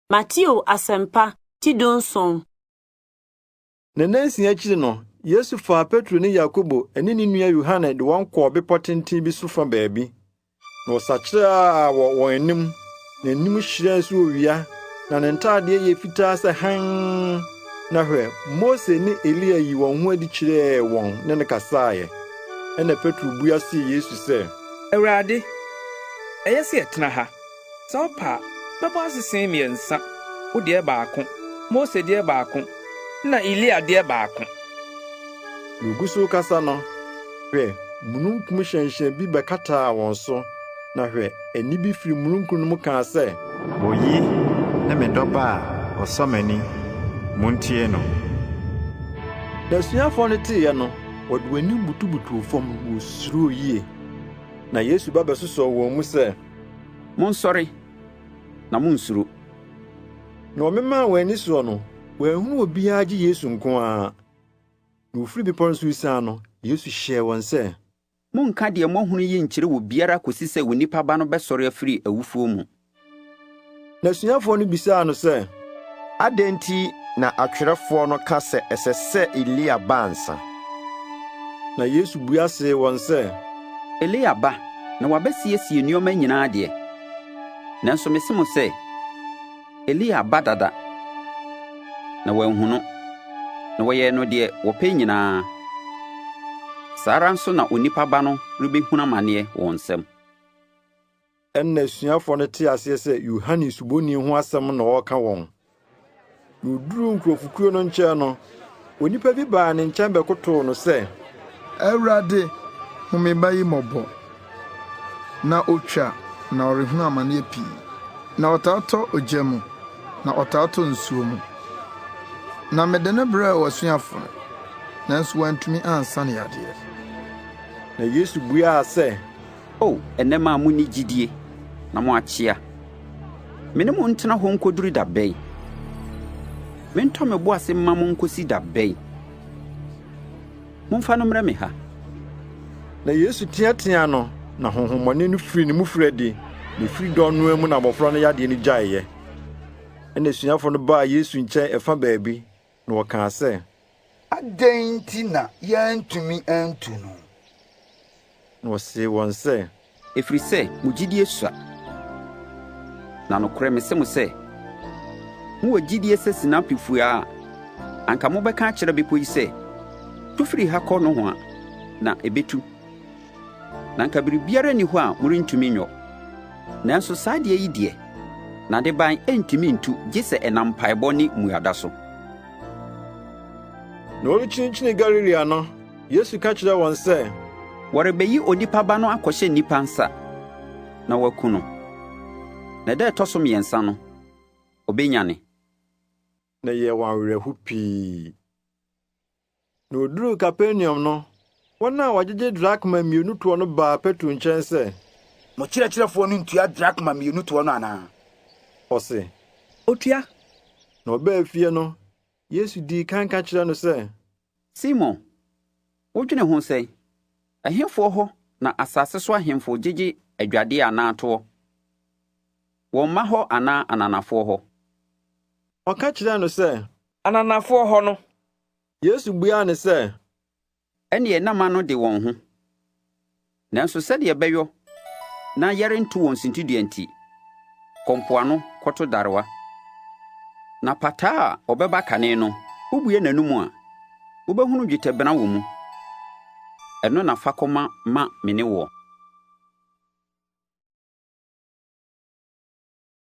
Mateo Asɛmpa ti 17. Ne nnansia akyiri no, Yesu faa Petro ne Yakobo ne ne nua Yohane de wɔn kɔɔ bepɔ tenten bi so fa baabi. Na ɔsakyeraa wɔ wɔn anim, n'anim hyerɛn sɛ owia, na ne ntadeɛ yɛ fitaa sɛ hann. Na hwɛ, Mose ne Elia yii wɔn ho adi kyerɛɛ wɔn ne no kasaeɛ. Ɛnna Petro bua see Yesu sɛ. Awurade, ɛyɛ sɛ yɛtena ha. Sɛ wopɛ a, mɛbɔ asese mmiɛnsa, wo deɛ baako, Mose deɛ baako, na Elia deɛ baako. Na ogu so rekasa no, hwɛ, mununkum hyɛnhyɛn bi bɛkataa wɔn so, na hwɛ, ɛnne bi firi mununkum no mu kaa sɛ. Oyi ne me dɔba a ɔsɔ m'ani, muntie no. Na asuafoɔ no teeɛ no, wɔde wɔn anim butubutuu fam, na wɔsuroo yie. Na Yesu ba bɛsosɔɔ wɔn mu sɛ. Monsɔre, na monnsuro. Na wɔmemaa wɔn ani soɔ no, wɔanhunu obiara gye Yesu nko ara. Na wɔfiri bepɔ no so resiane no, Yesu hyɛɛ wɔn sɛ. Monnka deɛ moahunu yi nkyerɛ obiara kɔsi sɛ Onipa Ba no bɛsɔre afiri awufoɔ mu. Na asuafoɔ no bisaa no sɛ. Adɛn nti na atwerɛfoɔ no ka sɛ ɛsɛ sɛ Elia ba ansa? Na Yesu bua see wɔn sɛ. Elia ba, na wabɛsiesie nneɛma nyinaa deɛ, nanso mese mo sɛ, Elia aba dada, na wɔanhu no, na wɔyɛɛ no deɛ wɔpɛ nyinaa. Saa ara nso na Onipa Ba no rebɛhunu amaneɛ wɔn nsam. Ɛnna asuafoɔ no tee aseɛ sɛ Yohane Suboni ho asɛm na ɔreka wɔn. Na ɔduruu nkurɔfokuo no nkyɛn no, onipa bi baa ne nkyɛn bɛkotoo no sɛ. Awurade, hu me ba yi mmɔbɔ! Na otwa na ɔrehunu amaneɛ pii, na ɔtaa tɔ ogya mu, na ɔtaa tɔ nsuo mu. Na mede no brɛɛ w'asuafo no, nanso wɔantumi ansa no yadeɛ. Na Yesu buaa sɛ. O ɛnnɛ mma a monni gyidie na moakyea, me ne mo ntena hɔ nkɔduru da bɛn? Mentɔ me bo ase mma mo nkɔsi da bɛn? Momfa no mmrɛ me ha. Na Yesu teateaa no, na honhommɔne no firii ne mu firii adi, na ɛfiri dɔn no ara mu na abɔfra no yadeɛ no gyaeeɛ. Ɛnna asuafoɔ no baa Yesu nkyɛn ɛfa baabi, na wɔkaa sɛ. Adɛn nti na yɛantumi antu no? Na ɔsee wɔn sɛ. Ɛfiri sɛ mo gyidie sua. Na nokorɛ mese mo sɛ, mowɔ gyidie sɛ sinapi fua a, anka mobɛka akyerɛ bepɔ yi sɛ, 'Tu firi ha kɔ nohoa, na ɛbɛtu. Na anka biribiara nni hɔ a morentumi nyɔ. Nanso saa adeɛ yi deɛ, n'adeban rentumi ntu gye sɛ ɛnam mpaebɔ ne mmuada so. Na wɔrekyinkyini Galilea no, Yesu ka kyerɛɛ wɔn sɛ. Wɔrebeyi Onipa Ba no akɔhyɛ nnipa nsa na wɔaku no, na da a ɛtɔ so mmiɛnsa no, obenyane. Na ɛyɛɛ wɔn awerɛho pii. Na oduruu Kapernaum no, wɔn a wɔgyegye drakma mmienu toɔ no baa Petro nkyɛn sɛ. Mo kyerɛkyerɛfoɔ no ntua drakma mmienu toɔ no anaa? Ɔse. Otua. Na ɔbaa fie no, Yesu dii kan ka kyerɛɛ no sɛ. Simon, wodwene ho sɛn? Ɛhefoɔ hɔ na asase so ahemfo gyegye adwadeɛ anaa toɔ? Wɔn mma hɔ anaa ananafoɔ hɔ? Ɔka kyerɛɛ no sɛ. Ananafoɔ hɔ no. Yesu buaa no sɛ. Ɛnneɛ na mma no de wɔn ho. Nanso sɛdeɛ ɛbɛyɔ na yɛrento wɔn suntidua nti, kɔ mpoano kɔto darewa. Na pataa a ɔbɛba kane no, wobue n'anom a, wobɛhunu dwetɛbena wɔ mu. Ɛno na fa kɔma ma me ne woɔ.